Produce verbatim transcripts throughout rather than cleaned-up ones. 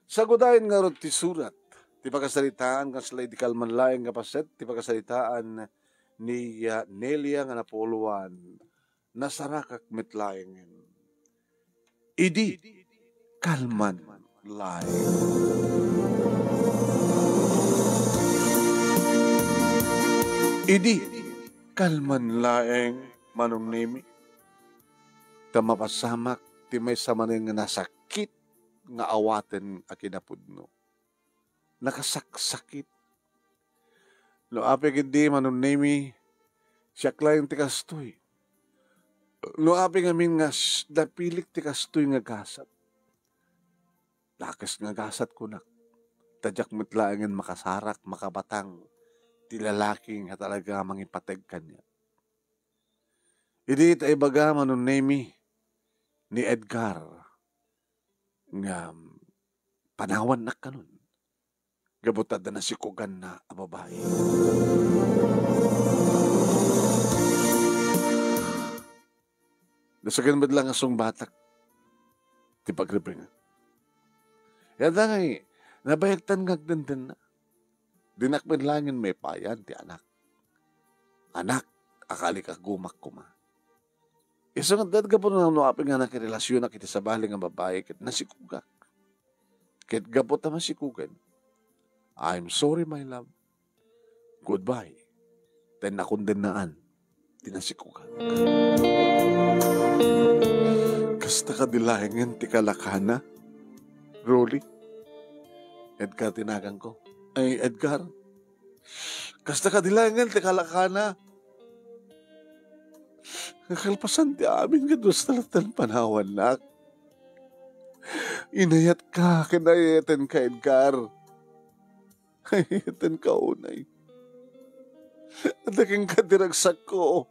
Sagudayen ngarud ti surat, ti pakasaritaan kasla idi kalman laeng nga paset ti pakasaritaan ni, ah, Nelia nga napuloan, "Nasarakak met laengen." Idi kalman laeng. Idi kalman laeng, Manong Nemi, ta mapasamak ti maysa manen nga nasakit nga awaten a kinapudno. Nakasaksakit. No apay ketdi, Manong Nemi, siak laeng ti kastoy. No apay ngamin nga s-, napilik ti kastoy nga gasat. Dakes nga gasat, kunak. Ta diak met laengen makasarak, makabatang ti lalaki nga talaga mangipateg kaniak. Idi ta ibaga, Manong Nemi, ni Edgar nga panawannak kanon, gapu ta adda nasikuganna a babai. Nasagan met la nga sungbatak ti pagrebengak. Ita ngay, nabayagtan nga agdendenna. Dinak met laengen maipayan ti anak. Anak a kalikagumak koma. Isu nga, ket gapu no apay nga nakirelasionak iti sabali nga babai, ket nasikugak. Ket gapu ta masikugan, "I'm sorry, my love. Goodbye." Ta nakondennaan ti nasikugak. "Kasta kadi laengen ti kalakana, Rolly?" "Edgar," ti naganko. "Ay, Edgar, kasta kadi laengen ti kalakana. Nakalpasan ti amin nga dusta latta ti panawannak. Inayatka ken ayatenka, Edgar. Ayatenka unay. Adda kenka ti ragsakko.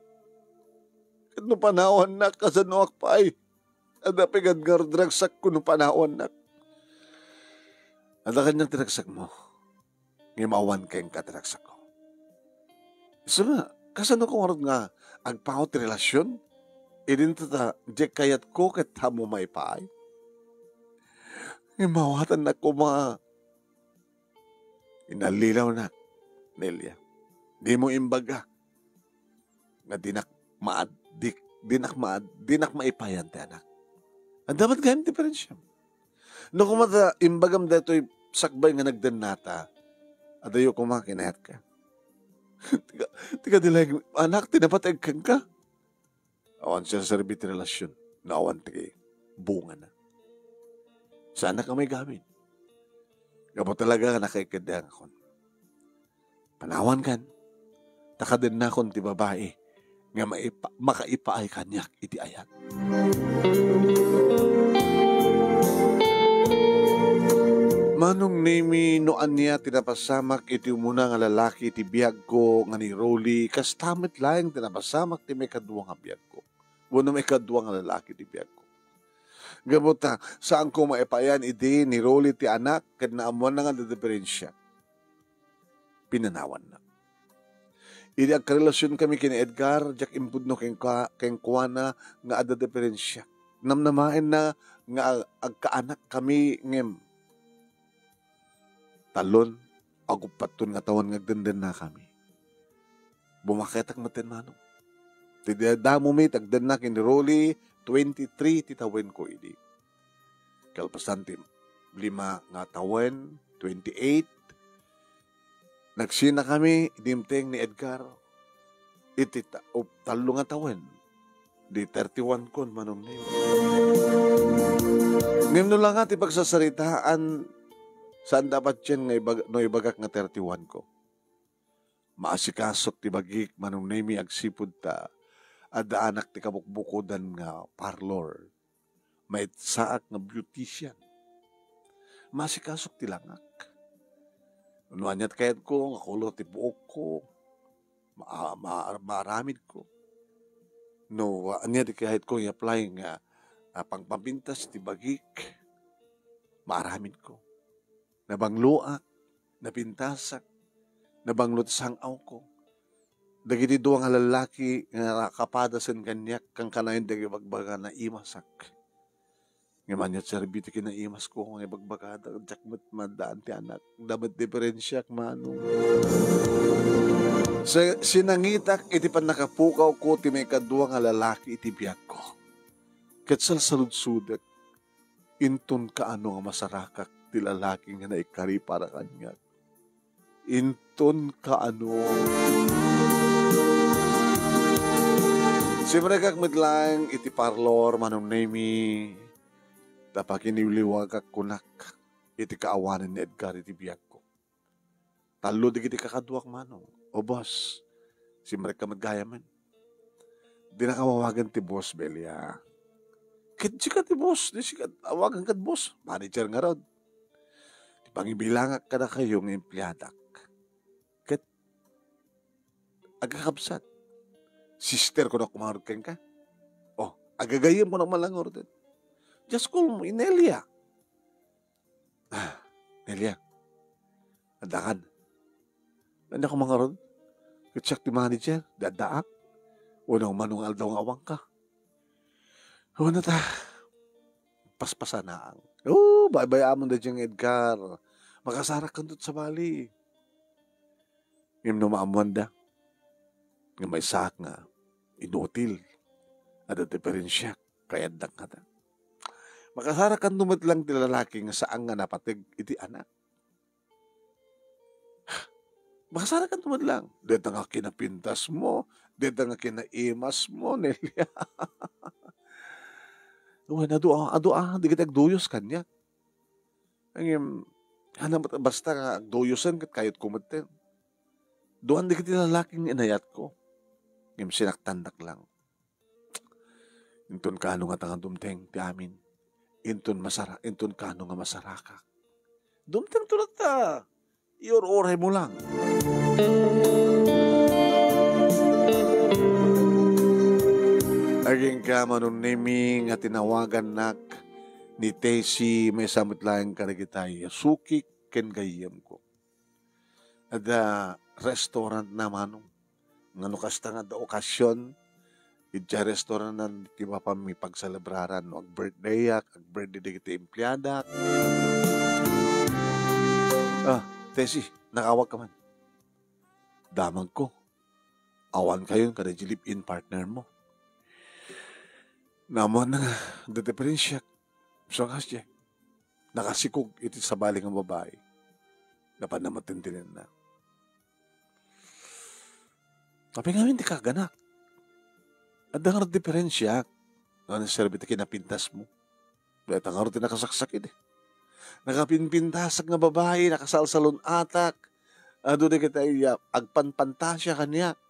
Ket no panawannak, kasanoak pay? Adda pay ngarud ragsakko no panawannak? Adda kaniak ti ragsakmo, ngem awan kenka ti ragsakko. Isu nga, kasano ko ngarud nga agpaut ti relasion? Idin ta, ta diak kayatko ket ammo maipaay. Ngem awatannak koma. Inallilawnak, Nelia. Dimo imbaga nga dinak maad-, di-, dinak maad-, dinak maipayan ti anak. Adda met gayam diferensiam. No koma ta imbagam daytoy sakbay nga nagdennata, adayo koma kinayatka. Tika, tika di laeng anak ti napateg kenka. Awan serserbi ti relasion no awan ti bungana. Saanak a maigamin. Gapu talaga nga nakaikeddangakon. Panawankan, ta kadennakon ti babai nga maipa-, makaipaay kaniak iti ayat. Manong Nemi, no ania ti napasamak iti umuna nga lalaki iti biagko nga ni Rolly, kasta met laeng ti napasamak ti maikadua nga biagko. Wenno maikadua nga lalaki ti biagko. Gapu ta, saanko maipayan idi ni Rolly ti anak, ket naammoanna nga adda diferensia. Pinanawanna. Idi agkarelasionkami ken ni Edgar, diak impudno kenka-, kenkuana nga adda diferensia. Namnamaenna nga ag-, agkaanakkami ngem talon, aguppat nga tawen nga agdendennakami. Bumaketak metten, manong. Ti da-, damomi, ti agdennak ken ni Rolly, twenty-three ti tawenko idi. Kalpasan ti lima nga tawen, twenty-eight, nagsinakami, dimteng ni Edgar. Iti ta-, o, tallo nga tawen, di thirty-one kon, Manong Nemo. Ngem no la nga ti pagsasaritaan, saan dapat yan nga ibag-, no ibagak nga thirty-one ko? Maasikasok ti bagik, Manong Nemi, agsipud ta adda anak ti kabukbukodan nga parlor. Maitsaak nga beautician. Maasikasok ti langak. No ania ti kayatko nga kolor ti buokko, ma-, ma-, maaramidko. No ania ti kayatko nga i-apply nga, ah, pangpapintas ti bagik, maaramidko. Nabangloak, napintasak, nabanglo ti sang-awko. Dagiti dua nga lallaki nga nakapadasen kaniak, kankanayon dagiti bagbagana, imasak. Ngem ania ti serbi ti kinaimasko nga ibagbagada, diak met maddaan ti anak. Adda met diferensiak, manong. Sa-, sinangitak iti pannakapukawko ti maikadua nga lalaki iti biagko. Ket salsaludsodek, inton kaano nga masarakak ti lalaki nga naikari para kaniak. Inton kaano. Simrekak met laeng iti parlor, Manong Nemi, ta pakiniwliwagak kunak iti kaawanen ni Edgar iti biagko. Tallo dagiti kakaduak, manong. O, boss, simrekka met gayamen. Dinaka awagen ti boss, Belia. Ket sika ti boss, di sika awagen ket boss. Manager ngarud. Ti pangibilangak kadakayo nga empleadak. Ket agkakabsat. Sister ko na kumangarod kenka. Oh, agagayem ko na malangarod. Just call me Nelia. Ah, Nelia. Addakan. Ania ko mangarod? Ket siak ti manager, di addaak. Wenno mano nga aldaw nga awanka. Wen ta, paspasanaang. Oh, baybay-amon da diay nga Edgar. Makasarak kanto sabali. Ngem no maammoanda, nga maysaak nga inutil, adda diferensiak, kayatdak ngata. Makasarak kanto met lang ti lalaki nga saan nga napateg iti anak. Makasarakan met lang. Deta nga kinapintas mo, deta nga kinaimas mo, Nelia. Wen, adu a, adu a, dagiti agduyos kaniak. Ngem, ania met, basta nga agduyosen ket kayatko metten. Duan dagiti lalaki nga inayatko. Ngem sinaktandak lang. Inton kaano ngata nga dumteng ti amin. Inton masara-, inton kaano nga masarakak. Dumtengto latta. Iur-uray mo lang. Agingga, Manong Nemi, nga tinawagannak ni Tessie, maysa met laeng kadagitay a sukik ken gayyemko. Adda restaurant na, manong. Nga no kasta nga adda okasyon, idiay restaurant na ti mapanmi pagselebraran no ag-birthday-ak, ag-birthday dagiti empleadak. Ah, Tessie, nakawag ka man. Damagko. Awan kayon kada live-in partner mo. Naammoanna nga, dadiperensiak. So, nga siya, nakasikog iti sabali nga babai. Napan na matintinenna. Apay ngamin ti kaganak? Adda nga diferensiak. Nga naserbi ti kinapintas mo. Dayta ngarud ti nakasaksakit, eh. Nakapinpintasak nga babai, nakasalsalun-atak. Adu dagiti, ah, agpanpantasia kaniak.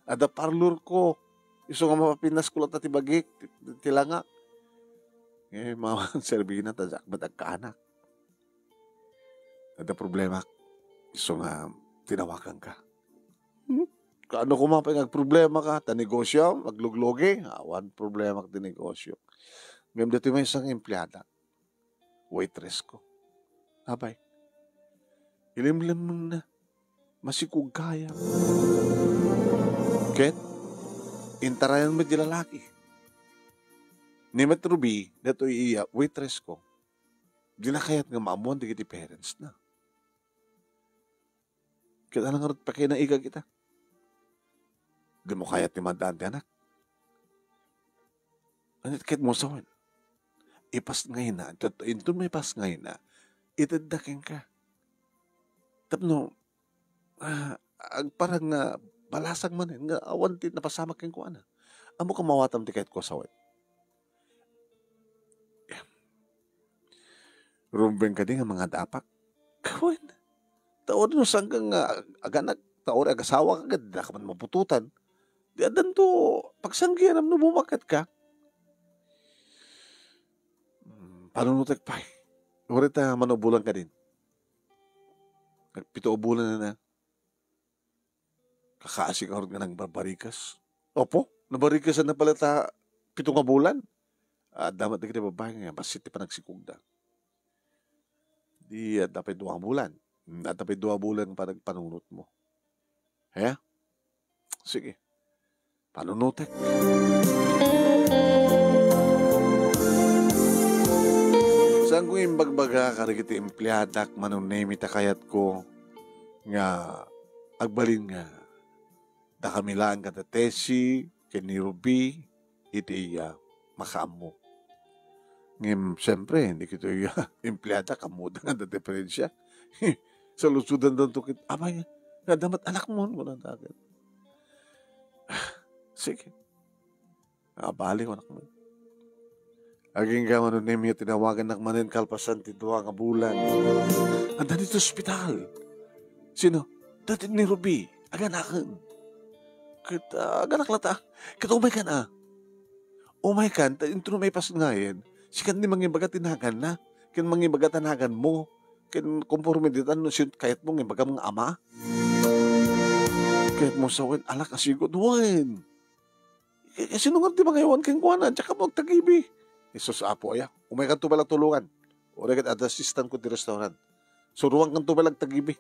Adda parlorko. Isu nga mapapintasko latta ti bagik, ti, ti langak. Eh, mawan serbina, ta diak met agkaanak. Adda problemak. Isu nga tinawaganka. Hmm? Kaano koma pay nga agproblemaka? Ta negosyo, agluglugi? Awan problemak ti negosyo. Ngem ditoy maysa nga empleada, waitress ko. Apay, ilimlemmengna. Masikog gayam. Ket, intarayan met di lalaki. Ni met Ruby, datoy iya, waitress ko. Dina kayat nga maammuan dagiti parents na. Ket alangan pakinaigag ita. Dimo kayat ti maddaan ti anak. Ania ti kayatmo sawen? Ipasngayna, ket inton maipasngayna, itedda kenka. Tapno, ah, agparang nga balasang manen nga awan ti napasamak kenkuana. Ammok a maawatam ti kayatko sawen. Rumbeng kadi nga mangad-apak? Wen, ta uray no saan ka nga ag-anak, ta uray agasawaka ket dika man maputotan. Di addanto pagsanggiram no bumakkat ka. Hmm, panunotek pay. Uray ta mano a bulan kadin? Agpito a bulan na. Kakaasi ngarud nga nagbarbarikas. Opo, nabarikasan na pala ta pito nga bulan. Adda met dagiti babai nga bassit ti panagsikogda. Di adda pay dua nga bulan. Hmm, adda pay dua bulan nga panagpanunot mo. He? Sige. Panunotek. Saanko imbagbaga kadagiti empleadak, Manong Nemi, ta kayatko nga agbalin nga dakami laeng kada Tessie ken ni Ruby iti iya makaammo. Ngem, siyempre, dagitoy empleadak, ammoda nga adda diferensia. Saludsodanda to ket, "Apay, nga adda met anakmon?" kunada ket, "Sige. Abali, anakmon." Agingga, Manong Nemi, tinawagannak manen kalpasan ti dua nga bulan. Adda ditoy ospital. Sino? Daytoy ni Ruby. Aganaken. Ket, ah, aganak latta. Ket umaykan, a. Umaykan, ta intono maipasngayen, sikan ti mangibaga ti naganna, ken mangibaga ta naganmo, ken konforme dita no siyon kayatmo nga ibagam nga ama. Kayatmo sawen, alak a sigud, wen. Ka-, kasino nga ti mangaywan kenkuana? Diak ammo agtagibi. Jesus, Apo, aya. Umaykanto pay la tulongan. Uray ket adda assistant ko ti restaurant. Suroankanto pay la agtagibi.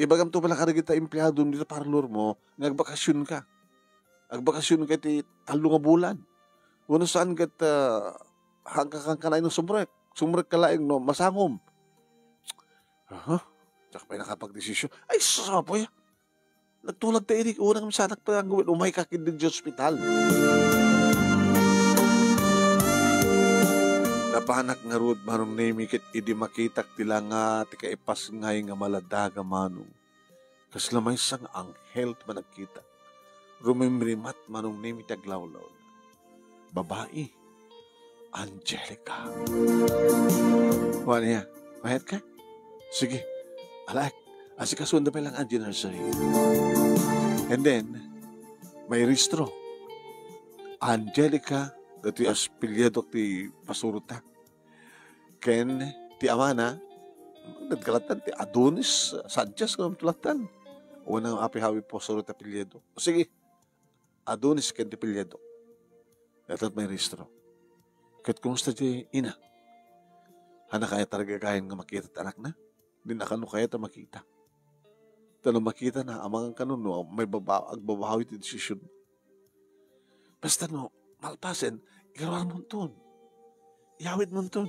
Ibagamto pay la kadagiti empleado dita parlor mo nga agbakasionka. Agbakasionka iti tallo nga bulan. Wenno saan ket, ah, hangka, hangka laeng no sumrek. Sumrekka laeng no masangom. Aha. Diak pay nakapagdesisyon. Ay, sus, Apo, aya. Nagtulag ta iri, unang misanak pa nga wen, umayka ket ditoy ospital. Napanak ngarud, Manong Nemi, ket idi makitak ti langa ti kaipasngay nga maladaga, Manong. Kasla maysa nga anghel ti panagkitak. Rumimrimat, Manong Nemi, ti aglawlaw. Babai, Angelica. Wen aya, mayat ka? Sige, alaek, asikasuenda pay la nga anniversary. And then, mairehistro. Angelica, daytoy apelyido ti pasurota. Ken ti amana, nagkalatan ti Adonis Sanchez, kunam ti latan. Wen, apay, hawi pasurota ti apelyido. Sige, Adonis ken ti apelyido. Dayta ti mairehistro. Ket kumusta ti ina? Haanna kayat a gagayen nga makita ti anakna? Dina kano kayat a makita? Ta no makitana, amangan kano no maibaba-, agbabawi ti desisyon. Basta no, malpasen, igaruarmonton. Iyawidmonton.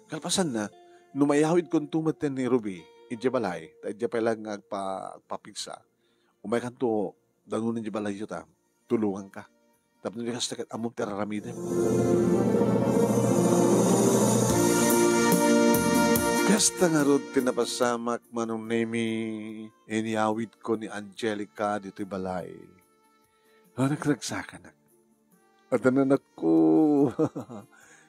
Kalpasanna, no maiyawidkonto met ni Ruby, idiay balay, ta idiay pay laeng nga agpa-, agpapigsa, umaykanto, dangonen idiay balayyo ta tulonganka. Tapno di kasta ket ammom ti ar-aramidem. Kasta ngarud ti napasamak, Manong Nemi, inyawidko ni Angelica ditoy balay. Nagsaksakanak. Adda nanakko.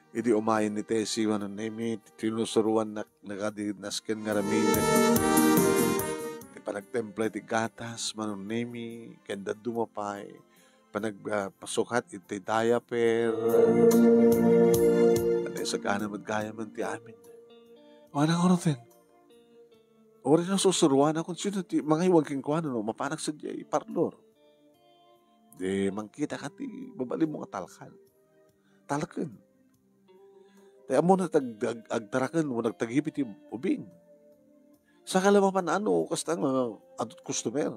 Idi umayen ni Tessie, Manong Nemi, ti sinusuroannak, nakadi nasken nga aramiden. Ti panagtempla iti gatas, Manong Nemi, ken dadduma pay, panag-, ah, pasukat iti diaper. Ket naisagana met gayam ti amin. Wen, nangruten. Uray no susuroanakon, sino ti mangaywan kenkuana no mapanak sadiay parlor? Di mangkitaka ti mabalinmo nga talkan. Talken. Ti ammona ti ag-, ag-, agtaraken wenno agtagibi ti ubing. Saka la mapan-ano, kasta nga adu ti customer.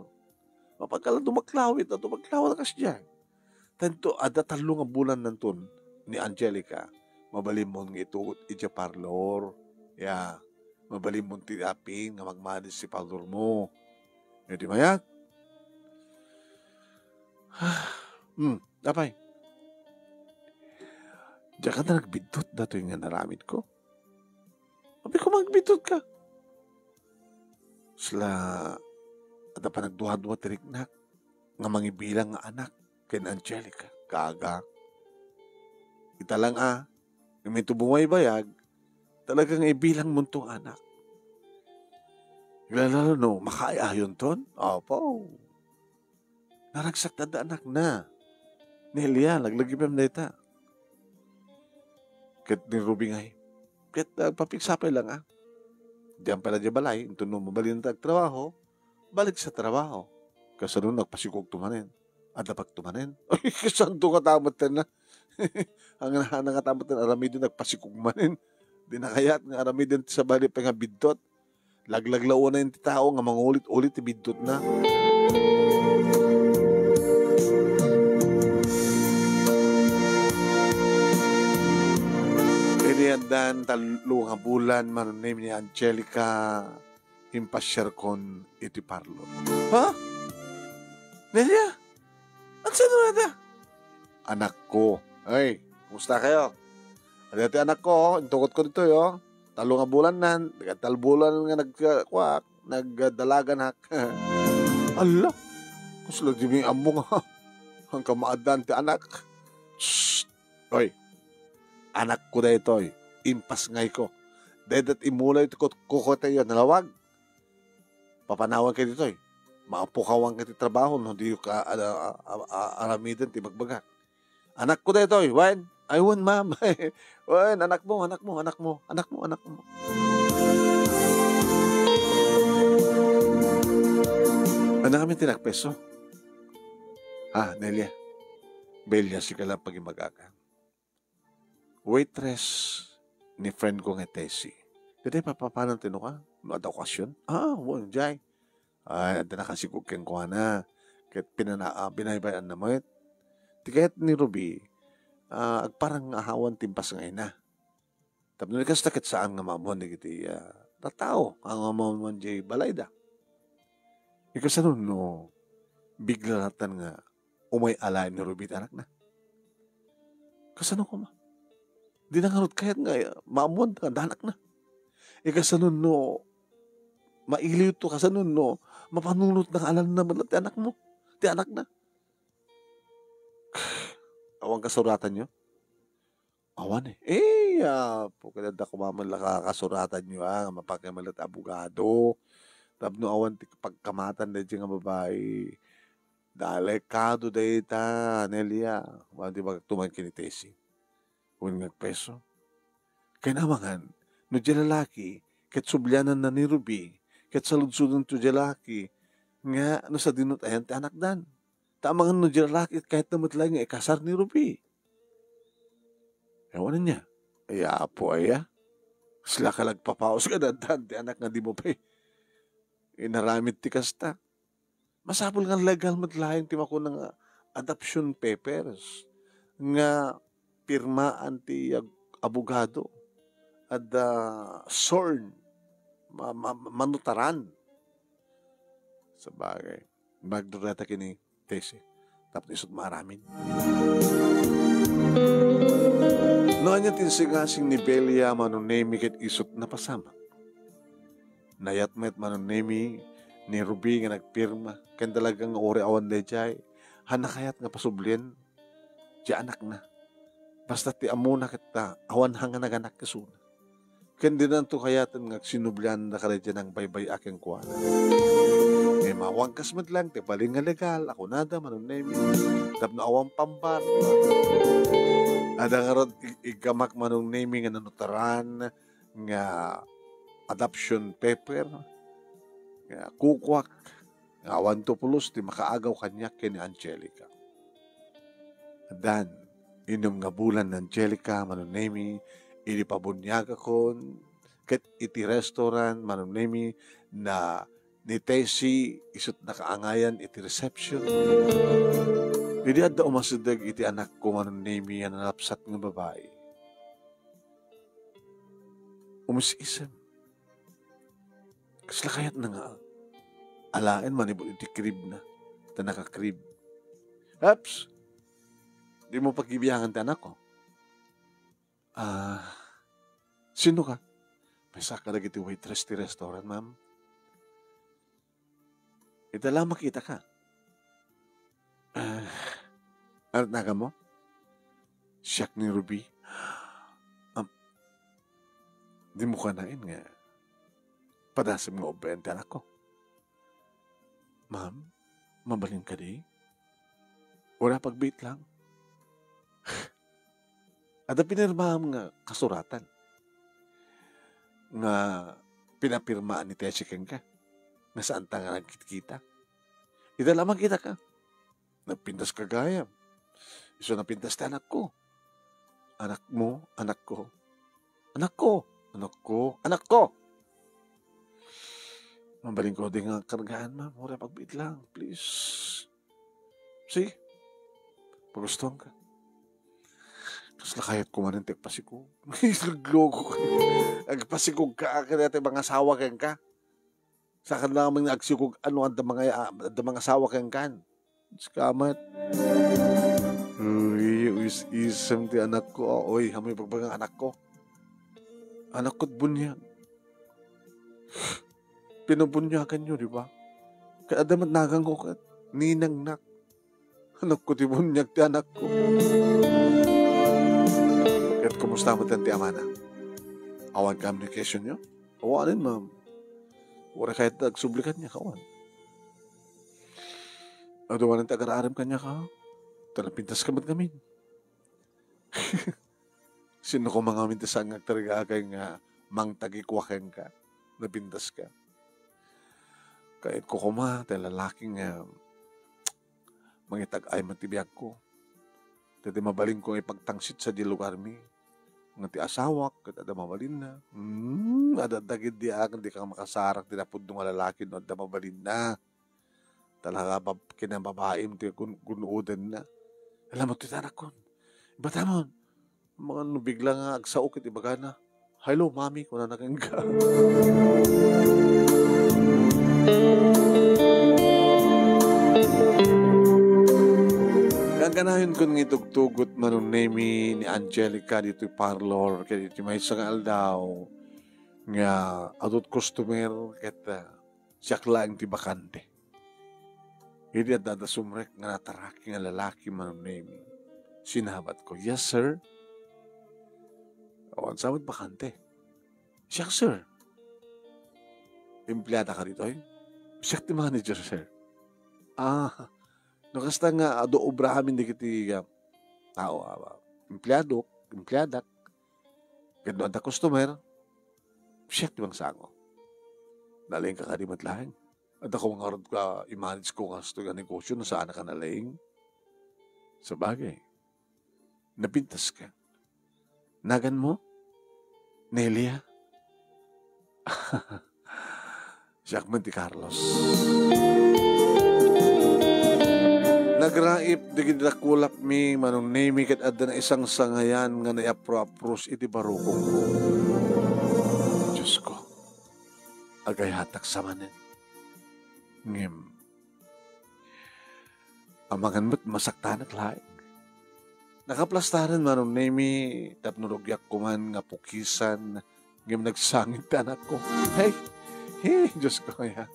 Mapagkala dumaklawit, adu maklawit a kasdiay. Tanto, adda tallo nga bulannanton ni Angelica, mabalinmon nga itugot idiay parlor. Ya, mabalinmon ti apin nga magmanis ti parlormo. Iti mayat. Hmm, apay. Diak ata nagbiddut datoy nga inaramidko. Apay, koma agbiddutka. Sla, adda panagduadua ti riknak nga mangibilang nga anak ken Angelica, kaagak. Ita lang a, ngem inton bumaybayag, talaga nga ibilangmonto nga anak. Lalo no, makaay-ayonton? Apo. Naragsak ti adda anakna. Nelia, laglagipem dayta. Ket ni Ruby ngay, ket agpapigsa pay lang a. Diyan pala di balay, inton no mabalin ta agtrabaho, balik sa trabaho. Kasano nagpasikog to manen? Adda pagto manen? Ay, kasanto nga tamat na. Ang nahana nga tamat na, aramiden nagpasikog manen. Di na kayat nga aramiden ti sabali pa nga biddot. Laglaglaw na ti tao nga mangulit-ulit ti biddutna. Iti Dan tallo nga bulan, Manong Nemi, ni Angelica, impasiarkon iti parlor. Ha? Nelia? Ansiano dayta? Anakko. Ay, kumusta kayo? Adda ti anakko, oh. Intukotko ditoy, oh. Tallo nga bulan nan, tallo bulan nga nagkuak, nagdalaganak. Alla, kasla dimi ammo nga. Ang kamaadan ti anak. Shh! Oy, anakko daytoy. Impasngayko. Dayta ti imulay ti kut-, kukutay nalawag. Papanawanka ditoy. Maapukawanka ti trabaho no diyo ka, a, a, a, a, aramiden ti bagbagak. Anakko daytoy, wen? Ay, wen, ma'am. Wen, anakmo, anakmo, anakmo, anakmo, anakmo. Ano kami tinakpeso? Ah, Nelia. Belia, sika lang pagimagakan. Waitress ni friend ko nga Tessie. Dayta papanan ti nuka? No adda okasyon? Ah, wen, jay. Ay, adda nakasigog kenkuana. Ket pinana-, ah, binaybay-anna met. Ti kayat ni Ruby, ah, agparang nga awan ti impasngayna. Tapno ni kasta ket saan nga maammuan dagiti, ah, tattao nga maammuan jay balayda. Ikasano no bigla latan nga umay alaen ni Ruby ti anakna? Kasano koma? Dina ngarud kayat nga, eh, maammuan nga adda anakna. Ikasano no mailiwto, kasano no mapanunotna nga alanna met latta ti anakmo, ti anakna? Awan kasuratanyo? Awan, eh. Eh, apo, ket adda koma met la ka-, kasuratanyo, ah, nga mapakimalet abogado. Tapno awan ti pagkamatan daydiay nga babai. Delikado dayta, Nelia. Wen ti bagak tuman ken ni Tessie. Wen nga agpeso. Ken amangan, no diay lalaki, ket subliananna ni Ruby, ket saludsodento diay lalaki, nga no sadino ti ayan ti anakdan. Ta amangan no diay lalaki, kayatna met laeng nga ikasar ni Ruby. Awan ania. Ay, apo aya. Kasla ka nagpapaus kadaddaan ti anak nga dimo pay inaramid ti kasta. Masapul nga legal met laeng ti makuna nga adoption papers nga pirmaan ti ag-, abogado. Adda sworn, ma-, ma-, manutaran. Sabagay, magdureta kini Tessie. Tapno isut maaramid. No ania ti insingasing ni Belia, Manong Nemi, ket isut napasamak. Nayat met, Manong Nemi, ni Ruby nga nagpirma. Ken talaga nga uray awan daydiay, haan nakayat nga pasublien ti anakna. Basta ti ammona ket ta, awan haan nga naganak isuna. Ken dinanto kayaten nga agsinublianda kadaydiay nangbaybay-a kenkuana. Ngem awan kas met laeng ti balin nga legal a kunada, Manong Nemi, tapno awan pambar. Adda ngarud ig-, iggamak, Manong Nemi, nga nanutaran nga adoption paper, nga kukuak, nga awanto pulos ti makaagaw kaniak ken ni Angelica. Dan, inum nga bulan ni Angelica, Manong Nemi, idi pabuniagakon, ket iti restaurant, Manong Nemi, na ni Tessie isut nakaangayan iti reception. Idi adda umasideg iti anakko, Manong Nemi, a nanapsat nga babai, umis-isem. Kasla kayatna nga alaen manipud iti crib na, ta naka-crib. Eps, dimo pagibiangan ti anakko. Ah, sino ka? Maysa kadagiti waitress ti restaurant, ma'am. Ita la makitaka. Ah, ano ti naganmo? Siak ni Ruby. Am, dimo kanaen nga padasem nga ubbaen ti anakko. Ma'am, mabalin kadi? Uray pagbiit lang. Adda pinirmaam nga kasuratan nga pinapirmaan ni Tessie kenka nga saanta nga nagkitkita. Ita la makitaka. Nagpintas ka gayam. Isu napintas ti anakko. Anakmo, anakko. Anakko, anakko, anakko! Mabalin ko di nga kargaan, ma'am. Uray pagbiit lang, please. Sige. Pagustuhan ka. Lakayat ko manen ti agpasikog. Isluglugo. Agpasikog ka, kaya ti mangasawa kenka. Saan ka laeng nga agsikog, ano, adda manga-, adda mangasawa kenka. Sikamat. Uy, is-isem ti anakko. Uy, amoy pagbaga nga anakko. Anakko ti buniag. Pinubuniaganyo, di ba? Kaya adda met naganko ket ninangnak. Anakko ti buniag ti anakko. Ket kumusta met ti amana? Awan communication nyo? Awanen, ma'am. Wala kayat agsubli kaniak, awan. Adu awanen ti agar-arem kaniak, ha? Ta napintas ka met ngamin. Sino koma ngamin ti saan nga agtarigakay nga mangtagikua kenka? Napintas ka. Kayatko koma ti lalaki nga mangitag-ay met ti biagko. Daydi mabalinko nga ipagtangsit sadiay lugarmi. Nga ti asawak, ket adda mabalinna. Hmm, adda dagiti a, dika makasarak ti napudno nga lalaki no adda mabalinna. Talaga, bab-, kinababaim ti gun-, gun-udenna. Alam mo, ti tanakkon. Ibatamon. Mga no bigla nga agsao ket ibagana, "Hello, mami," kunana kenka. Gaganayon kon nga itugtugot Manong Nemi ni Angelica ditoy parlor, ket iti maysa nga aldaw nga adut customer, ket, ah, siak laeng ti bakante. Idi adda sumrek nga nataraki nga lalaki, Manong Nemi, sinabat ko, "Yes, sir." "O, ania met bakante?" "Siak, sir." "Empleada ka ditoy?" "Siak ti manager, sir." "Ah, no kasta nga adu obra amin dagiti, ah, tao, ah, empleadok, empleadak. Ket no adda customer, siak ti mangsango." "Nalaing ka kadi met laeng?" Adda ko ngarud nga i-manage ko kastoy nga negosyo no saan a ka nalaing. Sabagay, napintas ka. Nagan mo? Nelia? Siak man ti Carlos. Nagraip dagiti dakulapmi, Manong Nemi, ket adda naisangsangayan nga naiapro-apros iti barukongko. Diosko, agayatak sa manen. Ngem, amangan met masaktanak laeng. Nakaplastaren, Manong Nemi, tapno rugiak koman nga pukisan, ngem nagsangit ti anakko. Hey! Hey, Diosko, ya.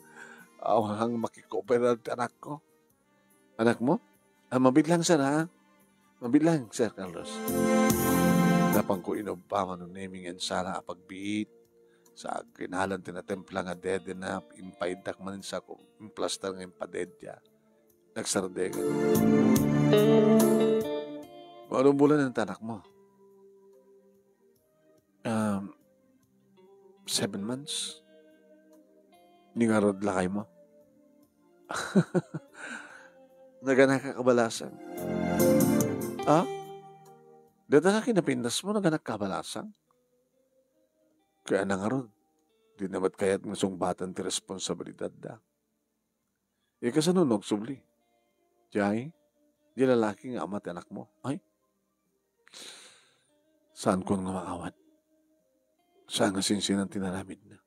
Awan makikoperar ti anakko. Anakmo? Ah, mabiit lang, sir, ha? Mabiit lang, Sir Carlos. Napanko inubba, Manong Nemi, nga insala a pagbiit. Sa kinalan ti natempla nga dead enough, impaiddak manen sa ko, implastar nga impadedya. Nagsardengan. Mano bulan ang tanak mo? Um, seven months. Ni ngarud lakay mo. Naganak ka kabalasang. Ah? Data ka kinapintas mo, naganak ka kabalasang? Kaya nangarud, di na met kayat nga sungbatan ti responsabilidad da. Ikasano no agsubli? Jay, di lalaki nga ama ti anak mo. Ay, saan ko nga maawat? Saan nga sinsinan ti naramidna?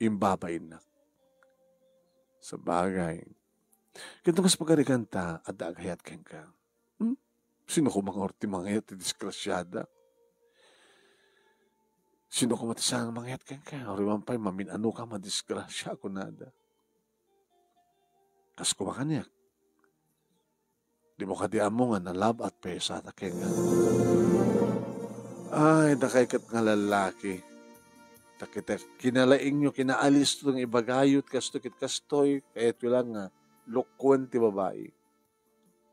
Imbabainnak. Sabagay. Ket no kas pagarigan ta, adda agayat kenka. Hmm? Sino ko mangawar ti mangayat ti disgrasiada? Sino ko mati saan nga mangayat kenka? Uri man pay, mamin-ano ka, madisgrasia, kunada. Kas kuma kaniak. Di mo kadi ammo nga nalabat pay sa takengan. Ay, dakay ket nga lalaki. Dakita kinalaingyo, kinaalis to nga ibagayo, kasto ket kastoy, kayat lang nga lukuen ti babai.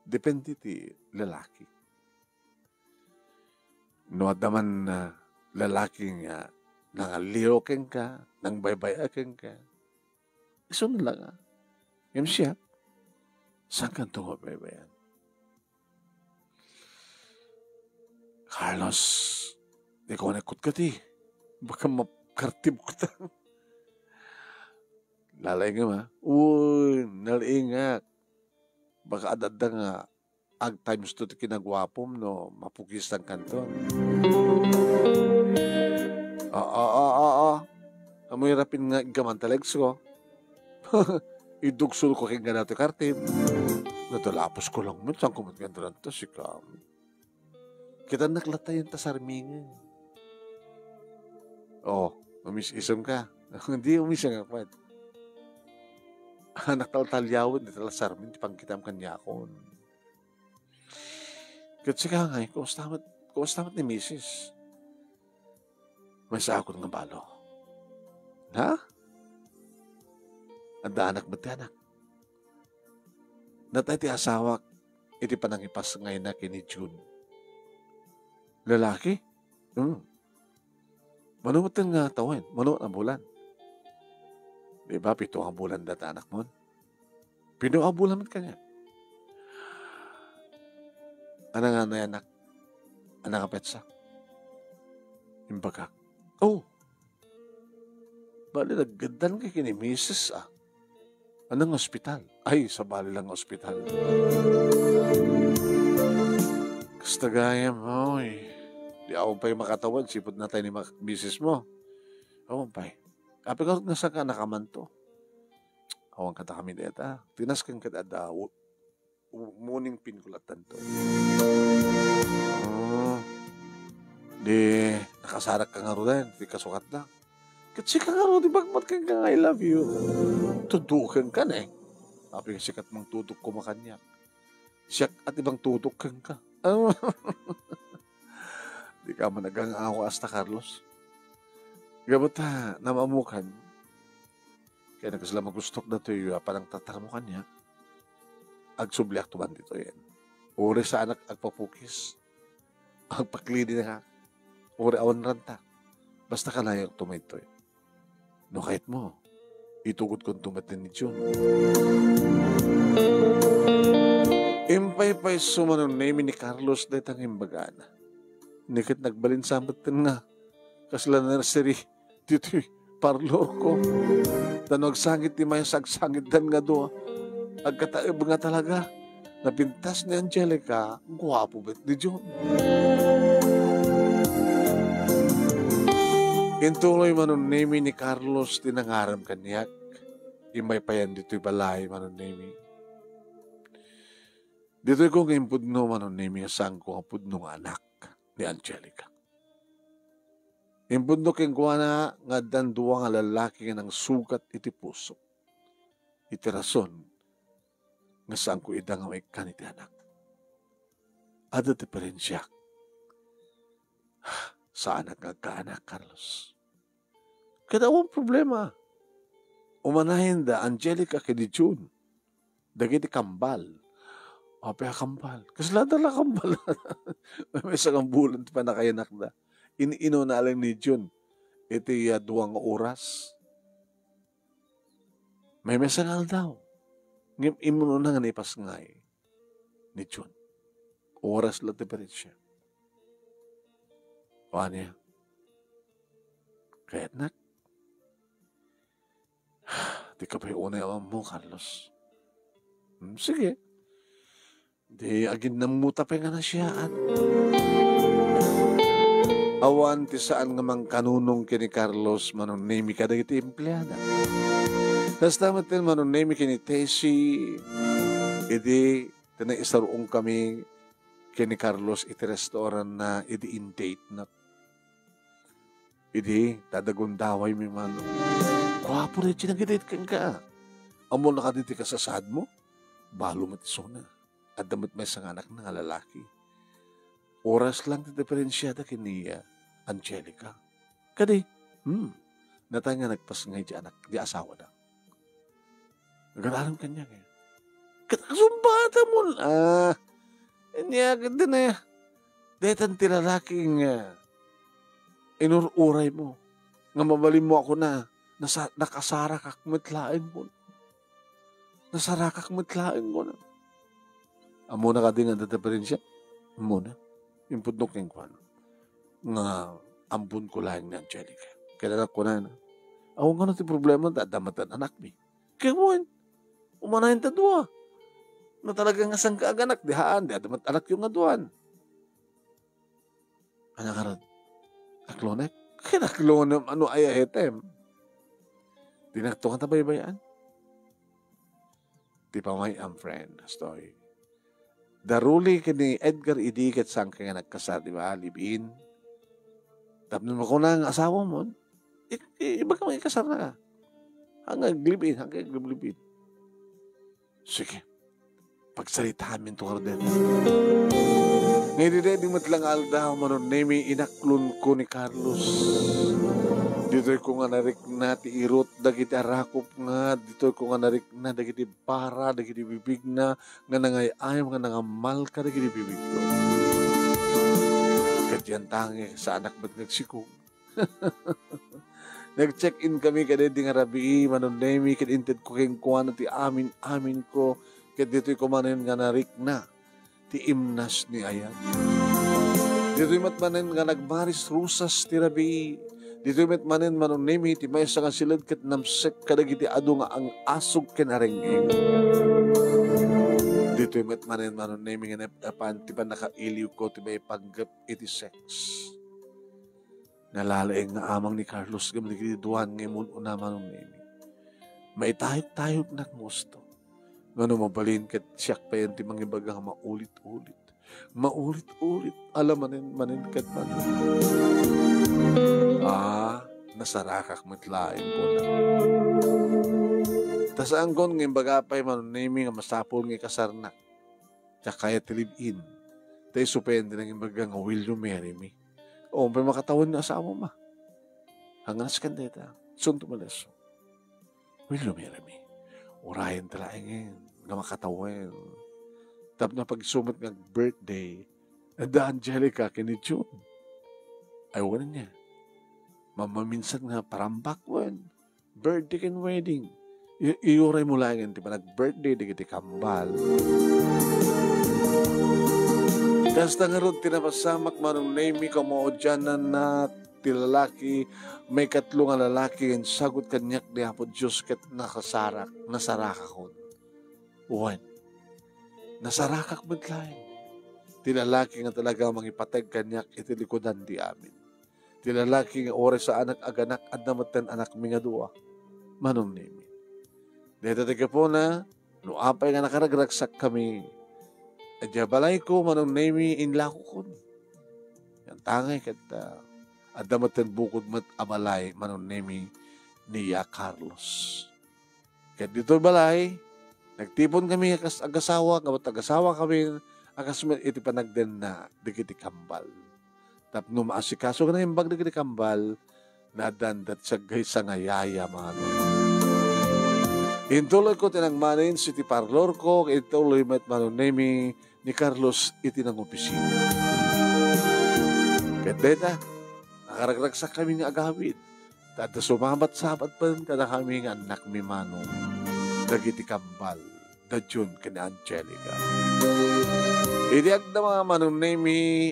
Depende ti lalaki. No adda man, ah, lalaki nga nangalliw kenka, nangbaybay-a kenka, isu na lang, ah. Ngem siak, saan kanto nga baybayan? Carlos, di ko nekot ka ti. Baka makartib ko ta. Lalaingem, ah. Uy, nalaingak. Baka adda nga ag times two ti kinaguapom no mapukistankanto. Aa, aa, aa. Amoy rapin nga iggaman ta legs ko. Idugsolko ken nga datoy kartib. Nadalapos ko lang met, saan ko met nga dalan ta sika. Kitannak latta yan ta sarmingen. Oh, umis-isem ka. Di umis nga kwet. Anak taltaliawen, di tala sarmin, ti pangkitam kaniakon. Ket sika ngay, kumusta met, kumusta met ni misis? Maysa akon nga balo. Ha? Adda anak met ti anak. Natay ti asawak iti panangipasngayna ken ni June. Lalaki? Hmm. Mano met nga tawen? Mano a bulan? Di ba, pito a bulan data anakmon? Pito a bulan met kaniak. Ana nga nayanak? Ana nga petsa? Imbagak. Oh! Bali, naggaddan kay kini misis, ah. Anong ospital? Ay, sabali lang ospital. Kasta gayam, oy. Di ako pa'y makatawen, sipud natay ni mak-, misis mo. Awan pa'y. Apay nga, nga saan ka nakamanto? Awan kada kami deta. Tinas kang kada da, u-, u-, muning pinkulatan to. Oh. Di, nakasarak ka nga ruden, di kasukat na. Ket sika nga ruden, bagmat ka nga, "I love you." Tudukan ka na eh. Apay sikat mang tudok ko makanyak. Siak at ibang tudok ka. Di ka man nagangawa hasta, Carlos. Gabata, namamukan. Kaya nagkasla magustok datoy, ah, panangtatarmo kaniak. Agsubliak to man ditoy, eh. Uri saanak agpapukis. Agpaklidin ka. Uri awan ranta. Basta kanayon to maytoy. No kayat mo, itugod kon tumet ni June. Impaypayso manen ni Carlos dayta nga imbagana. Ni ket nagbalin sa metten nga kasla nursery ditoy parlor ko. Ta no agsangit ti maysa, agsangitdan nga dua. Agkataeb nga talaga. Napintas ni Angelica, guapo met ni June. Intuloy manen ni Carlos ti nangaram kaniak. Immay payan ditoy balay manen ni. Ditoy ko nga impudno manen ni nga sangko nga pudno nga anak ni Angelica. Impudno kenkuana nga addan dua nga lallaki nga nangsugat iti puso. Iti rason nga saanko ida nga maikkan iti anak. Adda diferensiak. Saanak nga agkaanak, Carlos. Kada awan problema. Umanayen da Angelica ken ni June. Dagiti kambal. Apay a kambal? Kasla da la kambal? Maysa nga bulan ti pannakayanakda. In-inuna lang ni June iti, ah, dua nga oras. Maymaysa nga aldaw. Ngem immunona nga naipasngay ni June. Oras la ti diferensia. O ania? Kayatnak? Di ka pay unay a ammo, Carlos. Hmm, sige. Di aginnammo ta pay nga nasiaat. Awan ti saan nga mangkanunong ken ni Carlos manen ni kadagiti empleada. Kasta met ti manen ni ken ni Tessie, idi ti naisaruongkami ken ni Carlos iti restaurant na idi in-date na. Idi, ta adda gundawaymi man. Guapo daydi nag-date kenka. Ammona kadi ti kasasaadmo? Balo met isuna. Adda met maysa nga anakna nga lalaki. Oras lang ti diferensiada ken ni, ah, Angelica. Kadi, hmm, natay nga nagpasngay di anak, di asawada. Nagararam kaniak, eh. Ket asumbata mon, ah, ania ket din, eh, daytan ti lalaki nga inur-uraymo, nga mabalinmo a kuna, nasa-, nakasarakak met laeng kuna. Nasarakak met laeng kuna. Ammona kadi nga adda diferensia? Ammona. Impudno kenkuana nga ammonko laeng ni Angelica. Kaya kunana, "Awan ngano ti problema, ta adda met anakmi." Kaya wen, umanayen ta dua. No talaga nga sangka aganak, di haan, di adda met anakyo nga duan. Ania ngarud? Aklonek? Ken aklonem, ano aya item? Dinakto nga tabaybay-an. Ti pamay-am, friend, story. Daruli ken ni Edgar idi ket sangka nga nagkasar, di ba? Live-in. Tapno makuna nga asawam, i-, i-, ibaga nga ikasarnaka. Haan nga ag-live-in, haan nga ag-live-in. Sige. Pagsaritaanminto ngarud dayta. Nga idi daydi met la nga aldaw, Manong Nemi, inaklonko ni Carlos. Ditoyko nga narikna ti irut dagiti arakop nga, ditoyko nga narikna dagiti bara dagiti bibigna nga nangay-ayam nga nangammalka dagiti bibigko. Ket diay tangi, saanak met nga agsikog. Nag-check-in kami kadaydi nga rabii, Manong Nemi, ket intedko kenkuana ti amin-aminko, ket ditoyko manen nga narikna ti imnas ni ayat. Ditoy met manen nga nagmaris rusas ti rabii. Ditoy met manen, Manong Nemi, ti maysa nga siled ket namsek kadagiti adu nga ang-asog ken areng-eng. Ditoy met manen, Manong Nemi, nga nep-epan ti pannakailiwko ti maipanggep iti sex. Nalalaing nga amang ni Carlos ngem dagiti duan nga immun-una, Manong Nemi. Maitayog-tayognak nga usto. Ngano mabalin ket siak payen ti mangibaga nga maulit-ulit. Maulit-ulit. Ala manen, manen ket manen. Ah, nasarakak met laeng, kuna. Ta saankon nga imbaga pay, Manong Nemi, nga masapul nga ikasarnak. Diak kayat ti live-in. Ta isu payen ti nangimbaga nga, "Will you marry me?" O, pay makatawen nga asawam a. Hangganas ken dayta. Sunto maleso. "Will you marry me?" Urayen ta laengen nga makatawen. Tapno pag-isu met nga birthday, adda Angelica ken ni June. Ay, wen ania. Mammaminsan nga parambak, wen. Birthday ken wedding. I-, iyuraymo laengen ti panag-birthday dagiti kambal. Kasta ngarud ti napasamak, Manong Nemi, kamaudiananna ti lalaki, maikatlo nga lalaki nga insagut kaniak ni Apo Dios ket nakasarak, nasarakakon. Wen, nasarakak met laeng. Ti lalaki nga talaga mangipateg kaniak iti likudan ti amin. Ti lalaki nga uray saanak aganak, adda metten anakmi nga dua. Manong Nemi. Dayta ti gapuna, no apay nga nakaragragsakkami, idiay balayko, Manong Nemi, inlakokon. Yan tangay ket, ah, adda metten bukod met a balay, Manong Nemi, ni Ya Carlos. Ket ditoy balay, nagtiponkami a kas agasawa, gapu ta agasawakami a kas met iti panagdenna dagiti kambal. Tapno maasikaso nga naimbag dagiti kambal, naaddan ti agaysa nga yaya, Manong. Intuloyko ti nagmanen iti parlorko, intuloy met, Manong Nemi, ni Carlos iti nangopisina. Ket dayta, nakaragragsakkami nga agawid. Ta adda sumabat-sabat pen kadakami nga annakmi, Manong, dagiti kambal da June ken Angelica. Idi agdama, Manong Nemi,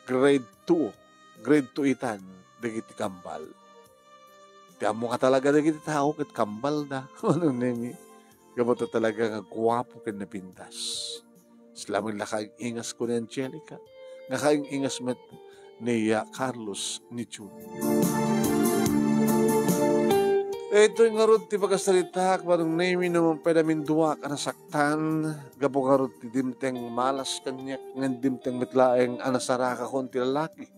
grade two, grade two itan dagiti kambal. Ti ammo nga talaga dagiti tao ket kambalda, Manong Nemi. Gapu ta talaga nga guapo ken napintas. Sila met la kaing-ingas, kuna ni Angelica, nga kaing-ingas met ni, ah, Carlos ni June. Daytoy ngarud ti pagasaritaak, Manong Nemi, no mapay aminduak a nasaktan, gapu ngarud ti dimteng malas kaniak, ngem dimteng met laeng a nasarakakon ti lalaki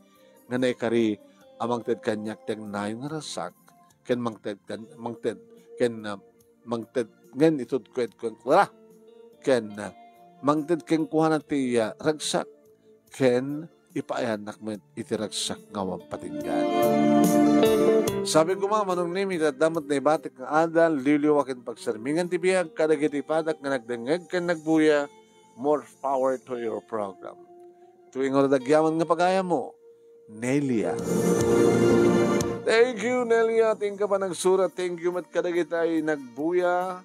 nga naikari a mangted kaniak ti agnayon nga ragsak, ken mangted kan-, mangted ken, ah, mangted ngen itudko kenkuana, ken, ah, mangted kenkuana ti, ah, ragsak, ken ipaayannak met iti ragsak nga awan patinggan. Sabi koma, Manong Nemi, adda met naibatik nga adal, liwliwa ken pagsermingan ti biag kadagiti padak nga nagdengngeg ken nagbuya. More power to your program. Tuwing nga agyaman nga pagayammo, Nelia. Thank you, Nelia. Thank you, panagsurat. Thank you met kadagiti nagbuya.